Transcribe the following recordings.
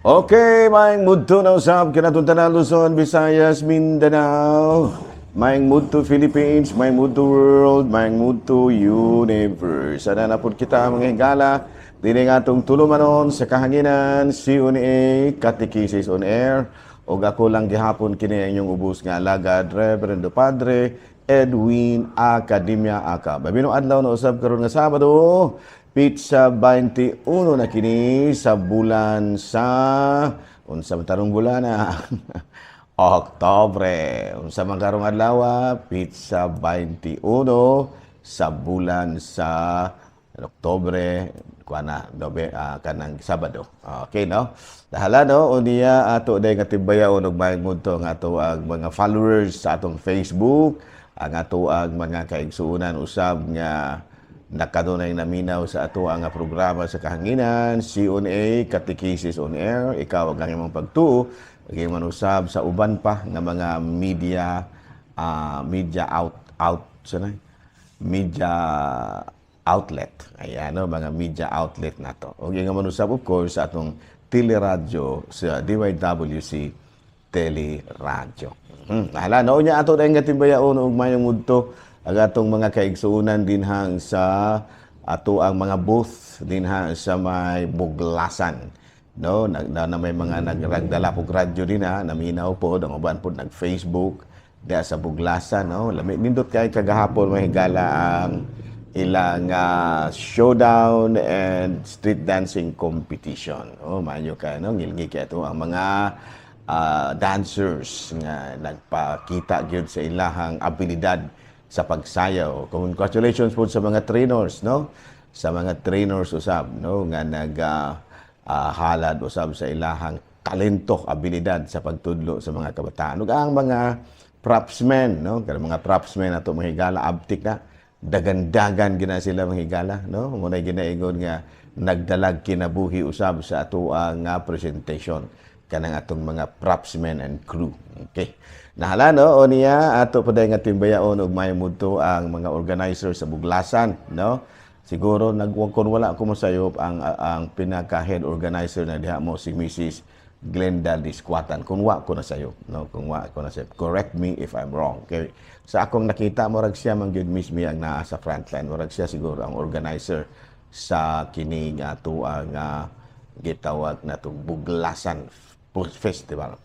Okay, maayong mudto na usab kanatong tanan, Luzon, Visayas, Mindanao. Maayong mudto, Philippines, maayong mudto, world, maayong mudto, universe. Sana na pud kita, mga higala, dini nga atong tulumanon sa kahanginan, CONA, Catechesis on Air. O ako lang gihapon kini ang inyong ubos nga alagad, Reverendo Padre Edwin Academia Aka. Babino adlaw na usab karon nga Sabado, petsa 21 na kini sa bulan sa, unsa man tarong bulan na? Oktobre. Unsa man karong adlaw, petsa 21 sa bulan sa Oktobre, kuan na nobe, kanang Sabado. Okay, no? Dahala, no, unya ato day nga timbayaon og maayong mudto ang ato ang mga followers sa atong Facebook, ang ato ang mga kaigsuonan usab nga nakadunay naminaw sa ato ang programa sa kahanginan, CONA, Catechesis on Air, Ikaw ang Imong Pagtuo, maging man usab sa uban pa nga mga media media out out sana media outlet. Ayan, no, mga media outlet na to. O nga man usab, of course, sa atong teleradyo sa DYWC Teleradyo. Hala, no, nya ato dayong timbayaon og mayong mudto ang atong mga kaigsuonan dinhang sa ato ang mga booth dinha sa may Buglasan. No, nag, na may mga nagragdala pog radyo din ha, naminaw po, ang uban po nag Facebook diha sa Buglasan, no. Lami nindot kay kagahapon, mga higala, ang ilang showdown and street dancing competition. Oh, maayo kay, no, ngilngig kay ato ang mga dancers nga nagpakita gyud sa ilahang abilidad sa pagsayaw. Congratulations po sa mga trainers, no? Sa mga trainers usab, no, nga nag halad usab sa ilahang talento, abilidad sa pagtudlo sa mga kabataan. Ug ang mga propsmen, no? Kanang mga propsmen ato, mga higala, abtik na dagandagan gina sila, mga higala, no? Mao nay ginaingon nga nagdalag kinabuhi usab sa ato ang presentation kanang atong mga propsmen and crew. Okay. Nahala, no, o niya ato paday nga timbayaon og maayong mudto ang mga organizer sa Buglasan, no? Siguro nagwag kon wala ko mosayop, ang pinaka head organizer na diha mo si Mrs. Glenda Disquatan. Kung wa ko na sayo, no? Kung wa ko na sayo. Correct me if I'm wrong. Okay. Sa akong nakita, murag siya man gyud mismo ang naa sa frontline. Murag siya siguro ang organizer sa kini nga ato ang gitawag na itong Buglasan Festival.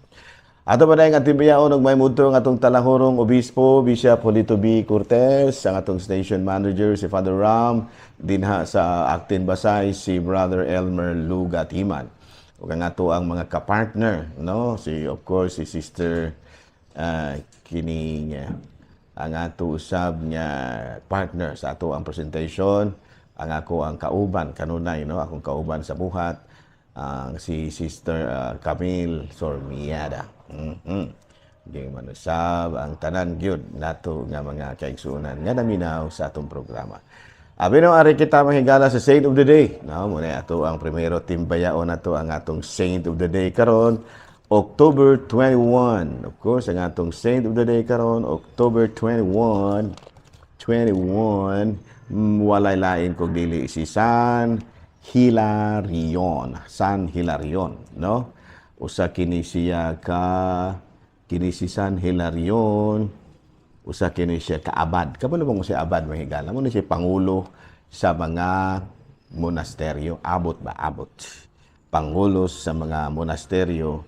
Ato pa nga timbayaon og may mudto ang atong talahurong obispo, Bishop Polito B. Cortez, ang atong station manager si Father Ram, dinha sa Actin Basay si Brother Elmer Lugatiman. Ug ang ato ang mga kapartner, no? Si, of course, si Sister kining ang ato usab nga partner sa ato ang presentation, ang ako ang kauban kanunay, no, akong kauban sa buhat, ang si Sister Camille Sormiada. Ging manusab ang tanan gyud nato nga mga kaigsuonan nga naminaw sa atong programa. Abi no, ari kita, mahigala, sa Saint of the Day. No, mao na ato ang primero timbayaon nato ang atong Saint of the Day karon, October 21. Of course, ang atong Saint of the Day karon, October 21, 21, walay lain kung dili si San Hilarion. San Hilarion, no? Usa kini siya ka kini si San Hilarion, usa kini siya ka abad. Kabalo mo si abad, mga higala? Mao ni siya pangulo sa mga monasteryo. Abot ba? Abot. Pangulo sa mga monasteryo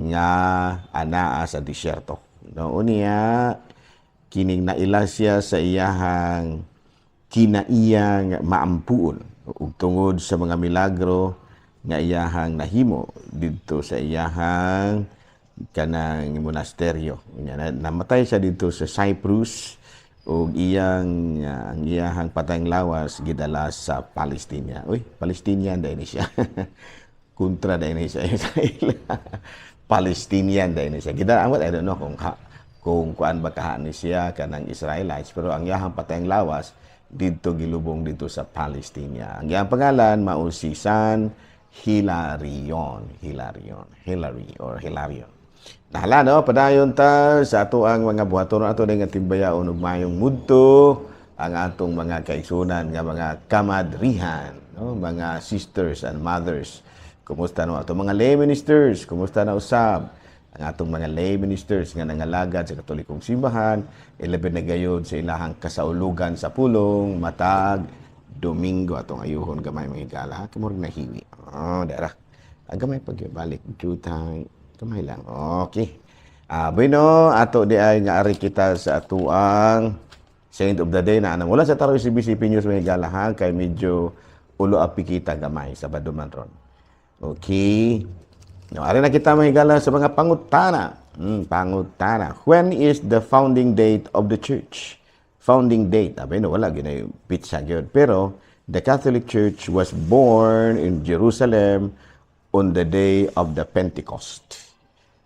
nga anaa sa disyerto. No, unya kining naila siya sa iyahang kinaiyang maampuon ug tungod sa mga milagro nga iyahang nahimo didto sa iyahang kanang monasteryo. Unya namatay siya didto sa Cyprus ug iyang ang iyahang patayng lawas gidala sa Palestina. Uy, Palestinian dahil ni siya. Kontra dahil ni siya Israel. Palestinian dahil ni siya. Gidala, I don't know kung kuan ba kaha ni siya kanang Israelites, pero ang iyahang patayng lawas didto gilubong dito sa Palestina. Ang iyang pangalan mao si San Hilarion, Hilarion, Hilary or Hilarion. Nahala, no, padayon ta sa ato ang mga buhaton. Ato nga timbayaon og mayong mudto ang atong mga kaigsunan nga mga kamadrihan, no, mga sisters and mothers. Kumusta no atong mga lay ministers? Kumusta na usab ang atong mga lay ministers nga nangalagad sa Katolikong Simbahan, ilabi na gayod sa ilahang kasaulugan sa pulong matag Domingo? Atong ayuhon gamay, mga higala, ha? Kamurag nahiwi. Oh, dara. Ah, gamay pag balik jutay. Gamay lang. Okay. Ah, bueno, ato di ay nga ari kita sa atuang Saint of the Day na anang wala sa taro CBCP News, mga higala, ha, kay medyo ulo api kita gamay sa man ron. Okay. No, ari na kita, mga higala, sa mga pangutana. Pangutana. When is the founding date of the church? Founding date. Abi no, wala ginay petsa gyud. Pero the Catholic Church was born in Jerusalem on the day of the Pentecost.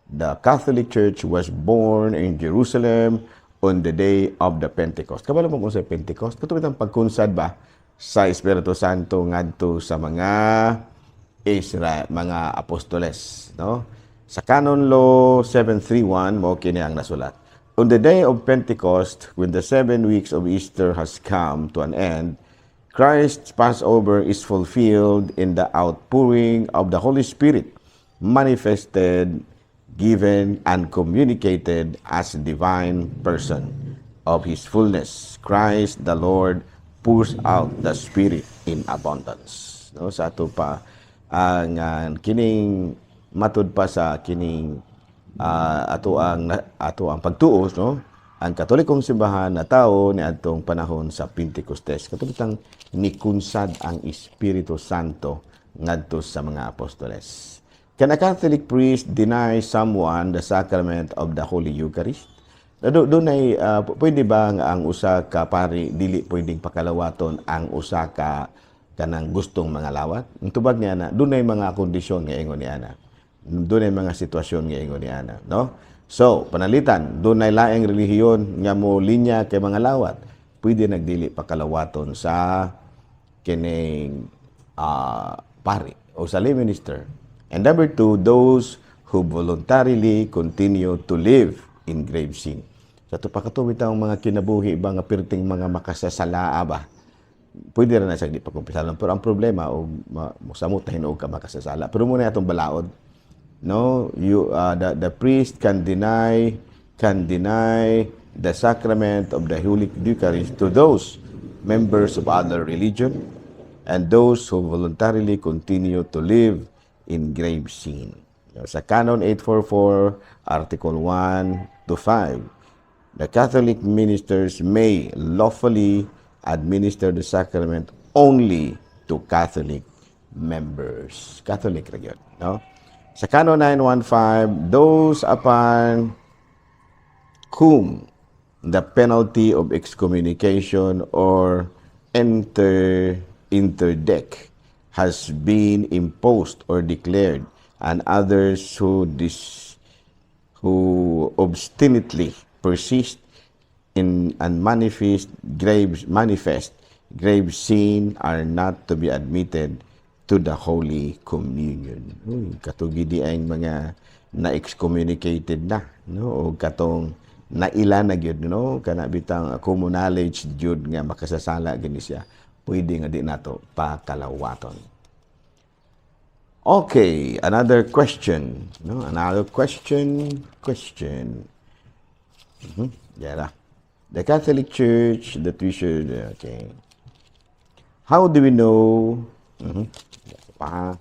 The Catholic Church was born in Jerusalem on the day of the Pentecost. Kabalo mo kung sa Pentecost? Kato bitang pagkunsad ba sa Espiritu Santo ngadto sa mga Israel, mga apostoles, no? Sa Canon Law 731 mo kini ang nasulat. On the day of Pentecost, when the 7 weeks of Easter has come to an end, Christ's Passover is fulfilled in the outpouring of the Holy Spirit, manifested, given, and communicated as divine person of His fullness. Christ the Lord pours out the Spirit in abundance. No, sa ato pa ang kining matud pa sa kining ato ang pagtuos, no, ang Katolikong Simbahan na tao ni adtong panahon sa Pentecostes, katong nikunsad ang Espiritu Santo ngadto sa mga apostoles. Can a Catholic priest deny someone the sacrament of the Holy Eucharist? Do dunay pwede ba nga ang usa ka pari dili pwedeng pakalawaton ang usa ka kanang gustong mangalawat? Ang tubag niya na dunay mga kondisyon nga ingon ni ana. Dunay mga sitwasyon nga ingon ni ana, no? So, panalitan, dunay laing relihiyon nga mo linya kay mangalawat, pwede nagdili pakalawaton sa kining pari o sa lay minister. And number two, those who voluntarily continue to live in grave sin. Sa ito pa katong mga kinabuhi ba nga pirting mga makasasala ba? Pwede ra na siya di pa kumpisalan. Pero ang problema, o mosamot na hinuog ka makasasala. Pero muna atong balaod. No, you the priest can deny the sacrament of the Holy Eucharist to those members of other religion and those who voluntarily continue to live in grave sin. Sa Canon 844, Article 1 to 5, the Catholic ministers may lawfully administer the sacrament only to Catholic members. Catholic ra gyud, no? Sa Canon 915, those upon whom the penalty of excommunication or interdict has been imposed or declared, and others who obstinately persist in and manifest grave sin are not to be admitted to the Holy Communion. Uy, katugi di ang mga na-excommunicated na, no? O katong naila na gyud, no? Kana bitang common knowledge gyud nga makasasala gini siya. Pwede nga di nato pakalawaton. Okay, another question. No, another question. Yeah. The Catholic Church that we should, okay. How do we know? Pa.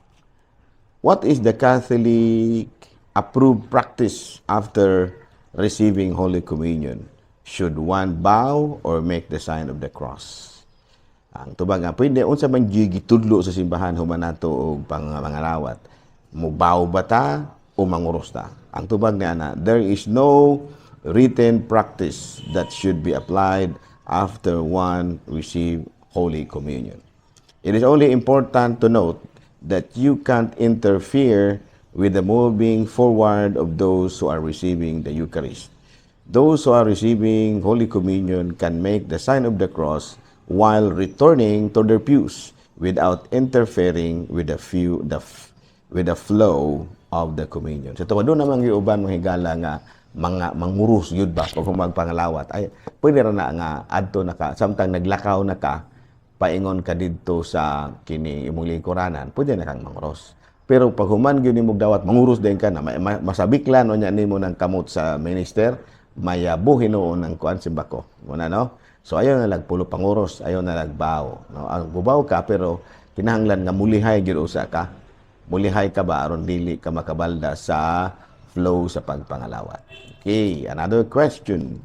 What is the Catholic approved practice after receiving Holy Communion? Should one bow or make the sign of the cross? Ang tubag nga pwede unsa man gitudlo sa simbahan human nato og pang mangalawat? Mubaw ba ta o manguros ta? Ang tubag niya na, there is no written practice that should be applied after one receive Holy Communion. It is only important to note that you can't interfere with the moving forward of those who are receiving the Eucharist. Those who are receiving Holy Communion can make the sign of the cross while returning to their pews without interfering with the flow of the communion. So tuwa doon naman uban mga higala nga mga mangurus gyud ba pag magpangalawat, ay pwede ra na nga adto na ka samtang naglakaw na ka paingon ka didto sa kini imong lingkuranan, pwede na kang manguros. Pero pag human gyud nimo dawat, manguros din ka na masabiklan unya nimo ng kamot sa minister, mayabo hinuon ng kuan, simbako. Muna, no? So ayaw na lag pulo panguros, ayaw na lag bow, no? Ang bubaw ka, pero kinahanglan nga mulihay gyud usa ka. Mulihay ka ba aron dili ka makabalda sa flow sa pagpangalawat. Okay, another question.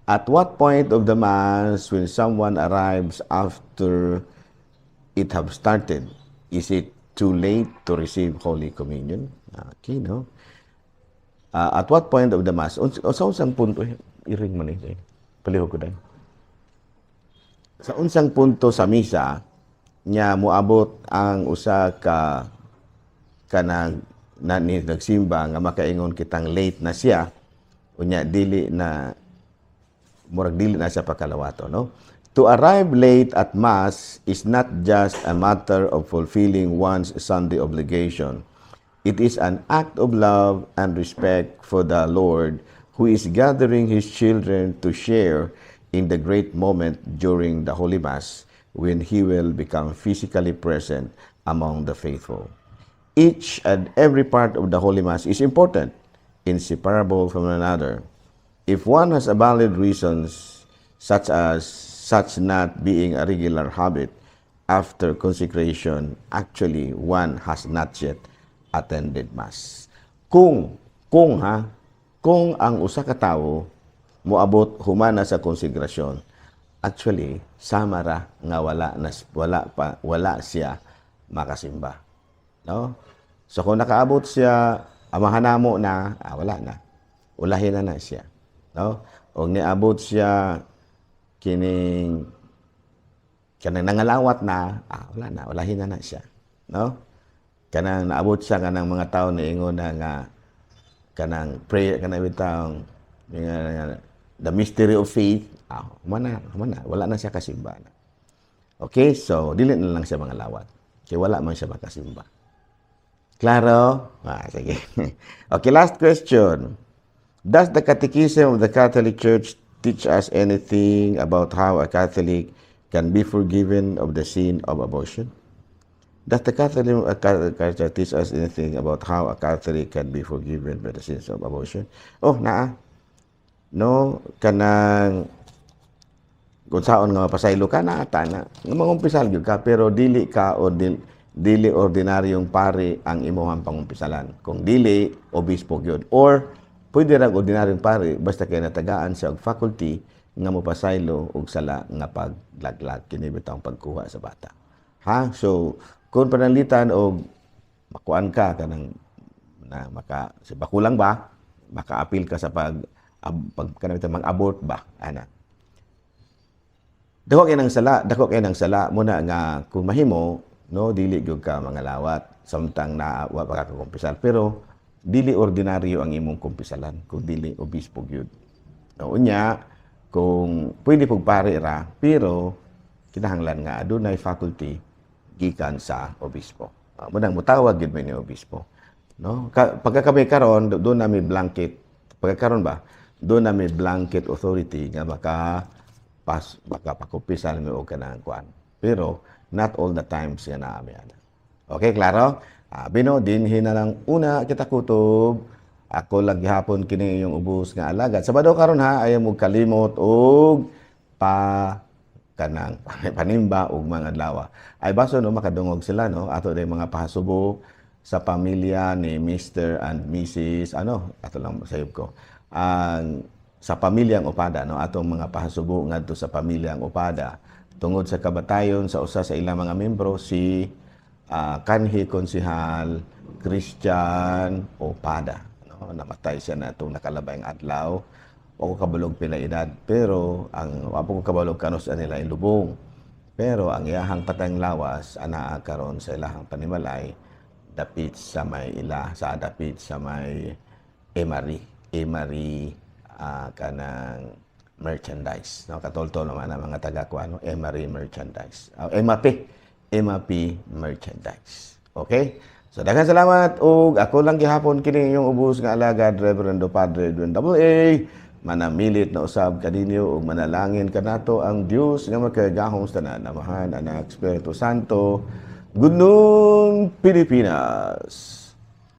At what point of the Mass, when someone arrives after it have started, is it too late to receive Holy Communion? Okay, no? At what point of the Mass? Sa unsang punto, eh, i-ring mo ni, eh. Palihog ko dahil. Sa unsang punto sa misa, nya moabot ang usa ka kanang na ni nagsimba nga makaingon kitang late na siya, unya dili na, murag dili na siya pakalawato, no? To arrive late at Mass is not just a matter of fulfilling one's Sunday obligation. It is an act of love and respect for the Lord, who is gathering His children to share in the great moment during the Holy Mass when He will become physically present among the faithful. Each and every part of the Holy Mass is important, inseparable from another. If one has a valid reasons, such as such not being a regular habit after consecration, actually one has not yet attended Mass. Kung ha, kung ang usa ka tawo moabot humana sa konsegrasyon, actually sama ra nga wala na, wala pa, wala siya makasimba. No? So kung nakaabot siya, Amahan namo na, wala na. Ulahin na na siya. No? O niabot siya kining kanang nangalawat na, wala na, ulahin na na siya. No? Kanang naabot siya kanang mga tao na ingon na nga kanang prayer, kanang bitang nga, the mystery of faith, humana, wala na siya kasimba na. Okay, so dili na lang siya mangalawat. Kay wala man siya makasimba. Klaro? Sige. Okay, last question. Does the Catechism of the Catholic Church teach us anything about how a Catholic can be forgiven of the sin of abortion? Does the Catholic Church teach us anything about how a Catholic can be forgiven by the sins of abortion? Oh, naa. No, kanang kung saon nga mapasaylo ka na ata na nga mangumpisal gyud ka, pero dili ka o dili ordinaryong pari ang imuhang pangumpisalan, kung dili obispo gyud, or pwede ra ordinaryong pari basta kay natagaan siya og faculty nga mopasaylo og sala nga paglaglag, kini bitawng pagkuha sa bata, ha. So kung pananglitan og makuan ka kanang na maka sa bakulang ba, makaapil ka sa pag kanang bitawng mag-abort ba ana, dako kay nang sala, dako kay nang sala muna nga kung mahimo, no, dili gyud ka mangalawat samtang na wa pa ka kumpisal, pero dili ordinaryo ang imong kumpisalan kung dili obispo gyud, no. Unya kung pwede pug pare ra, pero kinahanglan nga adunay faculty gikan sa obispo. Munang mutawag gyud mi ni obispo, no. Pagka kami karon do na mi blanket, pagka karon ba do na mi blanket authority nga maka pas makapakumpisal mi og kanang kuan, pero not all the times nga naa mi ana. Okay, klaro? Bino dinhi na lang una kita kutob. Ako lang gihapon kini inyong ubos nga alagad. Sabado karon ha, ayaw mo kalimot og pa kanang panimba og mga adlaw. Ay baso, no, makadungog sila, no, ato day mga pahasubo sa pamilya ni Mr. and Mrs. ano, ato lang sayop ko. Ang sa pamilyang Opada, no, atong mga pahasubo ngadto sa pamilyang Opada tungod sa kabatayon sa usa sa ilang mga membro, si kanhi Konsehal Christian Opada, no. Namatay siya na itong nakalabayng adlaw. Wa ko kabalog pila edad, pero ang wa ko kabalog kanus nila ilubong, pero ang iyahang patayng lawas anaa karon sa ilahang panimalay dapit sa may ila sa dapit sa may Emery Emery kanang merchandise, no. Katoltol naman ang mga taga kuan, no, Emery merchandise, MAP MAP merchandise. Okay. So daghang salamat ug ako lang gihapon kini inyong ubos nga alagad, Reverendo Padre Edwin AA. Manamilit na usab kaninyo ug manalangin kanato ang Dios nga makagagahom sa tanan, Amahan, Anak, Espiritu Santo. Good noon, Pilipinas.